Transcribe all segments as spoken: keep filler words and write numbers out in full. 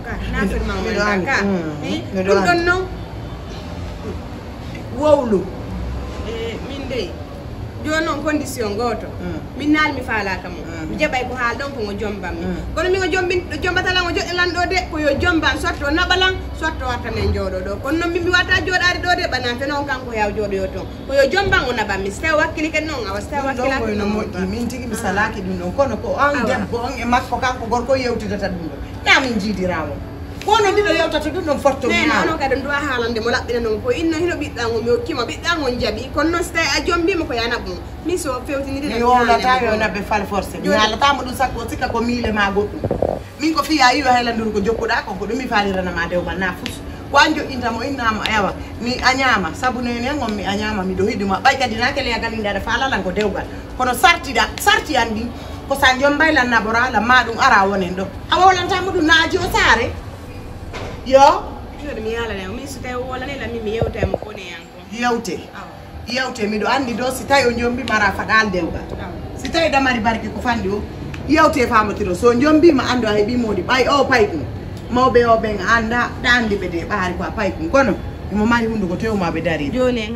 Ka, na firma mo Miɗo anda andi. ka. Mm, Eh, miɗo ɗum ɗon andi. non. Wowlu. Eh, min dey. Jooni noon condition gooto. Mm. Min naal mi faalaaka mo. Mm. Mi jaɓay ko haal ɗon ko ngo jomban mi. Mm. Kono mi ngo jombin-, jombata lan o joɗɗo lan ɗo de, ko yo jomban, soit o naɓa lan, soit o arta men jooɗo ɗo. Kono noon min mi wata jooɗaade ɗo de, ɓana feno on kanko yaw jooɗoyo toon. Ko yo jomban o naɓan mi. Si tawi wakkili ken noon, awa si tawi Ɗum ɗon wakkilaki ko ino noon. moƴƴi. Min tigi mi Awa. salaaki ɗum ɗon. Kono ko on Awa. debbo on e makko kanko gorko yewtidata ɗum ɗon. Na min jiidiraamo. Ko no mbiɗo yewtata ɗum ɗon fotto mi Nene, haala. Onon kadi on duwa haalande mo laɓɓina noon ko inno hino ɓiɗɗo an o mi hokkima ɓiɗɗo an on jaɓi. Kono noon si tawi a jombiima ko yo a naɓ mo. Min so fewtiniri Mi wowlata yo naɓe fal forcé. Mi Joni. haalata mo ɗum sakko o sikka ko miile ma goɗɗum. Min ko fiya yiwa hela nduru ko jokkuɗa kon ko ɗum mi faalirana ma dewgal na fus. Ko an joɗɗinta mo inna mo ewa ni a ñaama. Sabu nene on mi a ñaama miɗo hiɗuma. Ɓay kadi na kele yagal inde aɗa faala lan ko dewgal. Kono sartiɗa, sarti an ɗin ko sa jombay lan naɓora lan ma ɗum ara wonen ɗo. A wowlanta mo ɗum na aji o saare. Yo. Jooni mi yaalane o. Min so tawi o wolani lan min mi yewta e mo kone an kon. Yewte. Awa. Yewte miɗo anndi ɗo si tawi o jombi mara faɗal dewgal. Awa. Si tawi ɗa mari barke ko fanɗi o. Yewte famotiro so jombima anndo a heɓi moodi ɓay o paykum. Mawɓe o ɓen annda ɗa anndi ɓe de ɓaari ko a paykum kono imo mari hunduko tewma ɓe dari. Jooni en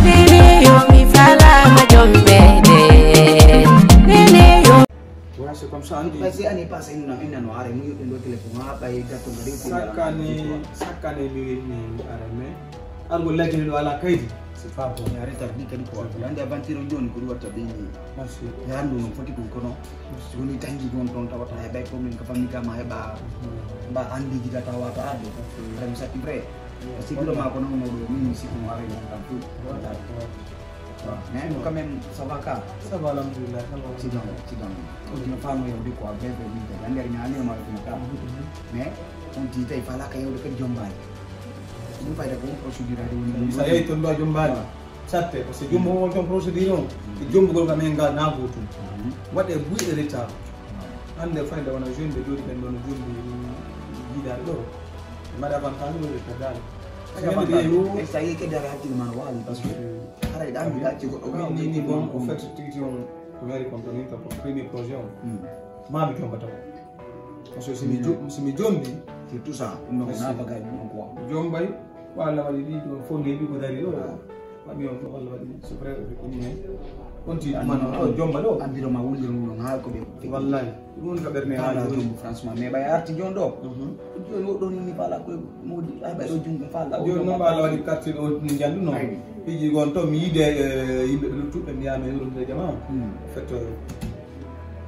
Nene yo mi falama jombede. Nene yo. Ouais, c'est comme ça, on dit. Parce que année passée, nous n'avons pas arrêté, nous, nous, téléphone, ah, bah, il y a ton gars, il y a Chaque année, chaque année, mi wini arrêt, mais argo lagine ɗo ala kaydi. C'est pas bon. Il y a retard, ni kadi quoi. Hande aventure on joni ko ɗum watta ɓe ni. Merci. Yarandu no foti ɗum kono. Si woni tangi gon ton tawata heɓay ko min ka famille kama heɓa. Mba andi jida tawata arde. Rem saki vrai. Parce que ɓuro ma ko non no ɗo min mi sikku mo are non tan fu. Mais quand même ça va ka. Ça va, alhamdulillah, ça va. Ci dan, ci dan. Ko dina fano yo de quoi, bien bien bien. Ande mi ani ma ko ka. Mais on dit tay fala ka yo de jombay. Ɗum fayda ko procédure ade woni. Sa yehi ton ɗo jombaani. Satte, parce que jombo on ton procédure on. E jombugol kam en ngal na gootum. Waɗe buy e retard. Hannde fayda wona jeune ɓe jooɗi ɓen ɗon jombi jiidaade ɗo. Mbaɗa avantage ɗo e perdal. Avantage. Sa yehi kadi ara hakkille ma no waali parce que haray ɗa mbiɗa acci goɗɗo. Min ni ni bon, en fait, tigi on ko mairie kon to min to ko premier projet on. Ma mi jombata ko. Parce que si mi jo-, si mi jombi, c'est tout ça. Ɗum ɗon ko na bagage ɗum ɗon quoi. Jombay, ko Allah waɗi ɗi ɗo fof ndewi ko dari ɗo. Waɗi on fof Allah waɗi, c'est vrai, ko ɗum en. On ti ɗum an ɗo jomba ɗo. Ambiro ma wuliro ɗum ɗon haa ko ɓe. Wallahi, ɗum woni ka ɓernde haa jombo franchement, mais ɓay arti jon ɗo. Jon o ɗon ni faala ko modi, ay ɓay ɗo jungo faala. Jon noon ɓaala waɗi quartier ɗo ni njandu noon. Piiji gon to mi yiide, eh, yimɓe ɓe luttuɓe mbiya mi yurumde jama. En fait, eh,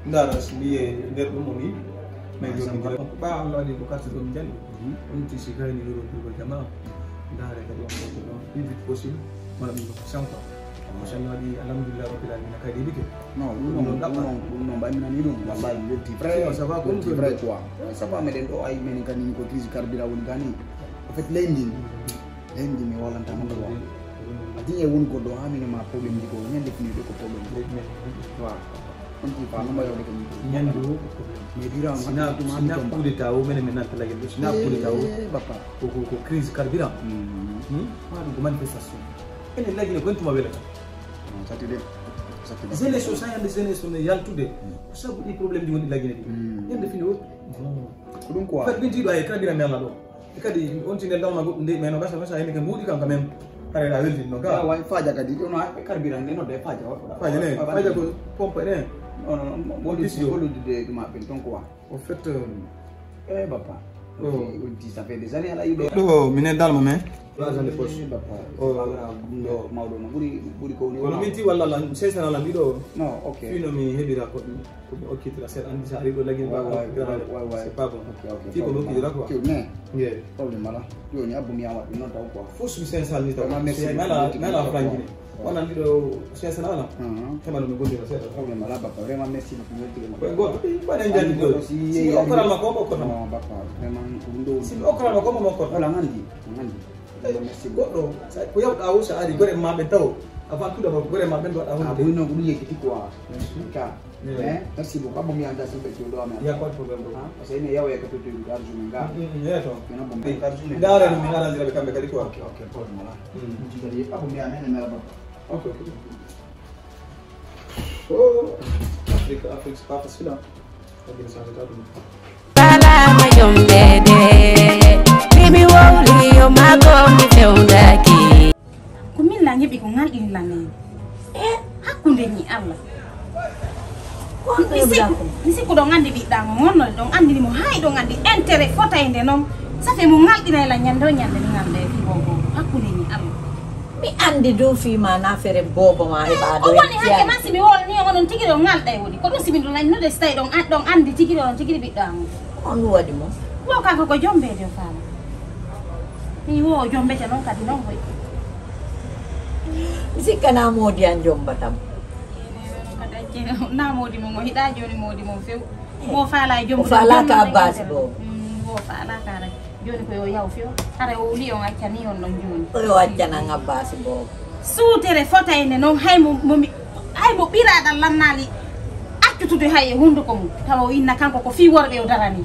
Ndaara, so mbiye nder ɗum o mi, mais joni ko ɓaawo Allah waɗi ko carte ɗum jali. On ti si gayni yoro ko jama. Ndaare kadi on ko ɗon plus vite possible. Wala ɗum ko sanko. Ko sanno waɗi alhamdulillah rabbil alamin kadi dike. Non, ɗum non, ɗum non, ɗum non, ɓay mi nani ɗum. Wallahi mi welti. Vrai, ça va, comme vrai quoi. Ça va, meɗen ɗo ay men kadi ko crise carburant woni gani. En fait, leydi ndi, leydi ndi mi wolantama quoi. A diñe woni goɗɗo haa min e ma problème ji ko ñande fini ɓe ko problème ji. Waaw. On ti fa no mbayo de ko ñande. Mais dira on sina, sina coup d'état o mene men nanta lagel ɗo sina coup d'état o. Eh, bappa. Ko, ko, ko crise carburant. Hmm. Maa ɗum ko manifestation. Ene lagine ko en tuma welata. Non, satti de. Satti de. Jeunesse o, sa yande jeunesse o ne yaltude. Ko sabu ɗi problème ji woni lagine ɗi. Hmm. Ñande fini o. Ko ɗum quoi. Fat min jiiɗo ay carburant mi Allah ɗo. E kadi on tine dawma goɗɗum de, mais no gasa, gasa, hende ke mbuuɗi kam, quand même. Kare la weldi no ga. Ya, way faaja kadi, jono, a, carburant ne, no de faaja, wa, wa, faaja ne, wa, faaja ko pompe ne. Non, non, non, mo, mo, mo, de, ma, ben, ton, quoi. Au fait, euh, eh, papa. Oh. On dit, ça fait des années, ala, il est. Ɗo, minen dalma, mais. Trois ans de poste. Eh, papa. Oh. Papa, ɗo, mawɗo, no ɓuri, ɓuri ko woni. Kono min ti walla lan, cinq cents lan, ɗiɗo. Non, ok. Fino mi heɓira ko ɗum. Ko mi okkitira seeɗa, anndi so a ari ɗo lagine ɗo, waay, waay, waay, waay. C'est pas bon. Ok, ok, fii ko mi okkitira quoi. Ok, mais problème alaa. Jooni abbu mi yawa ɗum noon taw quoi. Fof so mi cinq cents ni taw. Vraiment, merci beaucoup. Mi alaa, mi alaa franc Guinée. Wona ɗiɗo cinq cents alaa. Heɓano mi gollira seeɗa. Problème alaa, bappa. Vraiment, merci beaucoup. Koye gooto, mbaɗen jannde ɗo. Si mi okkoral ma ko, okkotama. Non, bappa. Vraiment, ko ɗum ɗo woni. Si mi okkoral ma ko, mo okkotama. Wala, nganndi, nganndi. Merci beaucoup. Goɗɗo, sa, ko yawɗa o, so a ari, gore ma ɓen taw. Avant tout d'abord, gore ma ɓen ɗo waɗa hunde. Ah, ɓuri noon ko ɗum yeggiti quoi. Merci. Ka. Yeah. Mais merci beaucoup. Abbo mi anda sembe to do amen. Il y a pas de problème, bro. Hein? Parce que il y a, il y a quelque chose d'argent, gars. Mm, mm, yeah, to. Mais non, bon, mais d'argent. Ndare no mi haala ndira ɓe kamɓe kadi quoi. Ok, ok, problème wala. Mm. Abbo mi anda, mais là, bon. Ok, ok. Oh, Afrique, Afrique, c'est pas facile, hein. Salama yombe, Mimi wowli yo mago mi fewndaki. Ko min lan heɓi ko ngalɗini lan en. E hakkunde ni Allah. Mi sikku, mi sikku ɗon anndi ɓiɗɗa mo wonno ɗon anndini mo hay ɗon anndi intérêt fotayde noon. Safe mo ngalɗinay lan ñande o ñande mi ngalda e fiwo goo hakkunde ni Allah. Mi anndi dow fii ma na fere boobo ma heɓa o ɗo woni hanke man si mi wolni on onon tigi ɗon ngalɗa e woni ko ɗum si min ɗon anndi nude si tawi ɗon an- ɗon anndi tigi ɗon tigi ɓiɗɗo am. On waɗi mo? Wo kanko ko jombeede o faama. Mi wo o jombete noon kadi noon koy. Mi sikka na moodi an jombatam. Na moodi mo mo hiɗa jooni moodi mo few. Mo faala e jombo o faala ka basi bo. Mo faala ka rek. Jooni ko yo yaw few. Hara o wuli on accani on ɗon jooni. O yo accanan abbasi bo. Suutere fotayne noon hay mo mo mi hay mo ɓiraaɗan lannaali accutude hay e hunnduko mum tawa o inna kanko ko fii worɓe o darani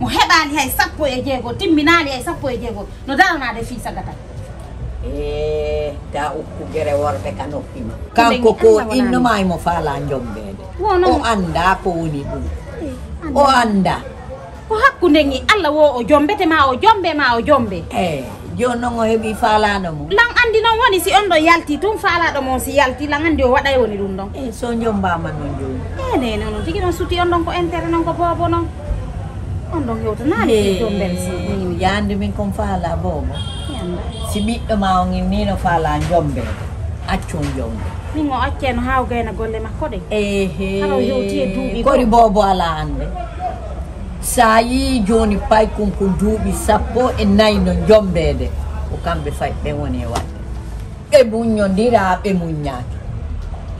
mo heɓaali hay sappo e jeego timminaali hay sappo e jeego no daranaade fii sagata. E ta ukku gere worɓe ka noppi ma kanko ko inno ma imo faala jombeede. O annda ko woni ɗum. O annda. Ko hakkunde ngi Allah wo o jombete ma o jombe ma o jombe. Eyi jooni noon o heɓi faalaano mum. Lan anndi noon woni si on ɗon yalti tun faalaaɗo mon si yalti lan anndi o waɗay woni ɗum ɗon. Eyi so jombaama noon jooni. E nene onon tigi noon suti on ɗon ko intérêt noon ko boobo noon. On ɗon hewtanaani si jombel si. Yaande min kon faala boobo. Si ɓiɗɗo ma on innino faala jombeede accun jombe. Min o acceno haa o gayna golle makko ɗen. Ehe. Hara o hewti e duuɓi kori boobo alaa annde. So a yii jooni paykun kun duuɓi sappo e nayi no jombeede ko kamɓe fay ɓen woni e waɗde ɓe muññondira ɓe muññaaki.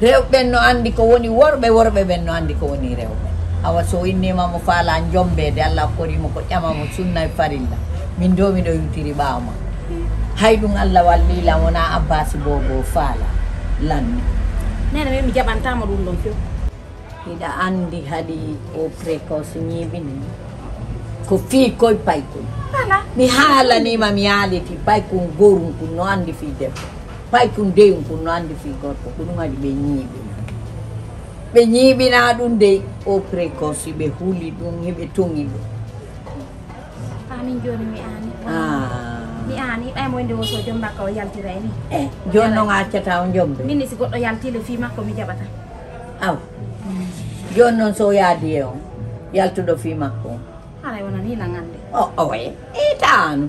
Rewɓen no anndi ko woni worɓe worɓe ɓen no anndi ko woni rewɓe. Awa so o inniima mo faala jombeede Allah okkorimo ko ƴama mo sunna e farilla. Min do miɗo yutiri ɓaawo ma. Hay ɗum Allah walli lan wona abbasi boobo faala lanni. Nene min mi jaɓantama ɗum ɗon few. Hiɗa anndi haɗi o précoce ñiiɓini ko fii koy paykun. Mi haalanima mi yaaliti paykun gorum kun no anndi fii debbo paykun deyum kun no anndi fii gorko ko ɗum haɗi ɓe ñiiɓina. Ɓe ñiiɓina ɗum dey o précoce ɓe huli ɗum hiɓe toŋi ɗum. Amin jooni mi aani. Mi aani ɓay mo nde woso jombaka o yaltira e ni. Eh, jooni noon a accata o jombe. Min si goɗɗo yaltile fii makko mi jaɓata. Aw. Jooni noon so yaadi e on yaltuɗo fii makko on. Haray wona ni nangande. O oye itaanu.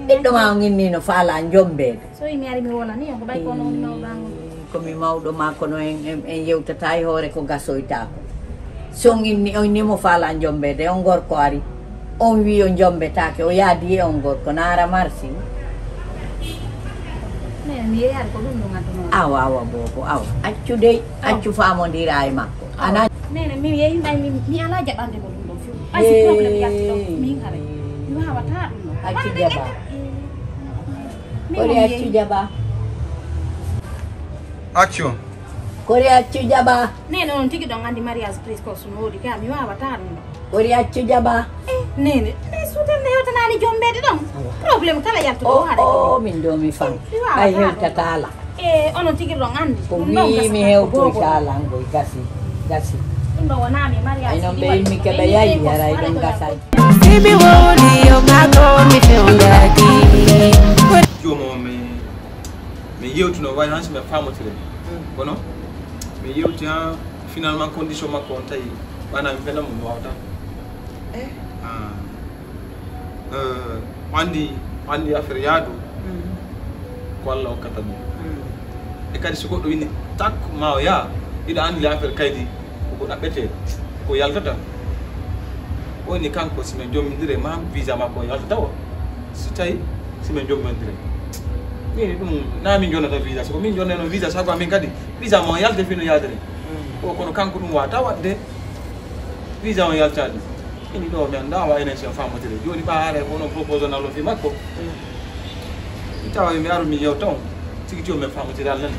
Ɓiɗɗo ma on inni no faala jombeede. So wi mi ari mi wolani on ko ɓay kono woni mawɗo an on. Ko mi mawɗo ma kono en en yewtata e hoore ko gasoytaako. Si on inni on inni mo faala jombeede on gorko ari on wi o jombetaake o yaadi e on gorko naara marsi. Awa awa boobo awa accu dey accu faamondira e makko. Ana nene mi yehi mbay mi mi ala jaɓande mo ɗum ɗo few ɓay si problème yalti ɗo min haray mi wawata ɗum ɗo accu jaɓa. Kori accu jaɓa. Accu. Kori accu jaɓa. Nene on tigi ɗon andi mariage précoce no woodi ka mi wawata ɗum ɗo. Kori accu jaɓa. Nene ne suutan ne hewtanaani jombeede ɗon. Problème kala yaltuɗo o haɗa. O min ɗo mi fan ay hewtatala. E onon tigi ɗon andi ko mi mi hewto jalangoy gasi gasi. Ɗum ɗo wona mi mariage ay non ɓe mi keɓa yayi yaray ɗum gasay. Sibi wowli yo mago mi fewndaki. Jomo mi mi yewtuno way han si mi famotire kono mi yewti ha finalement condition makko on tawi ɓana mi fena mo wawata. Andi andi affaire yaadu ko Allah hokkata ɗum. E kadi so goɗɗo wini tak ma o yaa iɗa andi le affaire kaydi koko ɗaɓɓete ko yaltata. Woni kanko si min jommindire ma visa makko yaltata o si tawi si min jommindire. Mini ɗum na min jonnata visa soko min jonneno visa sago amin kadi visa ma o yalte fino yaadere. O kono kanko ɗum wata waɗde. Visa on yaltaani. Ini ɗo mi annda awa enen sen famotire jooni ɓa haara ko onon proposé nallo fi makko. Mi tawa mi aru mi yewta on tigi ti on men famotire allan.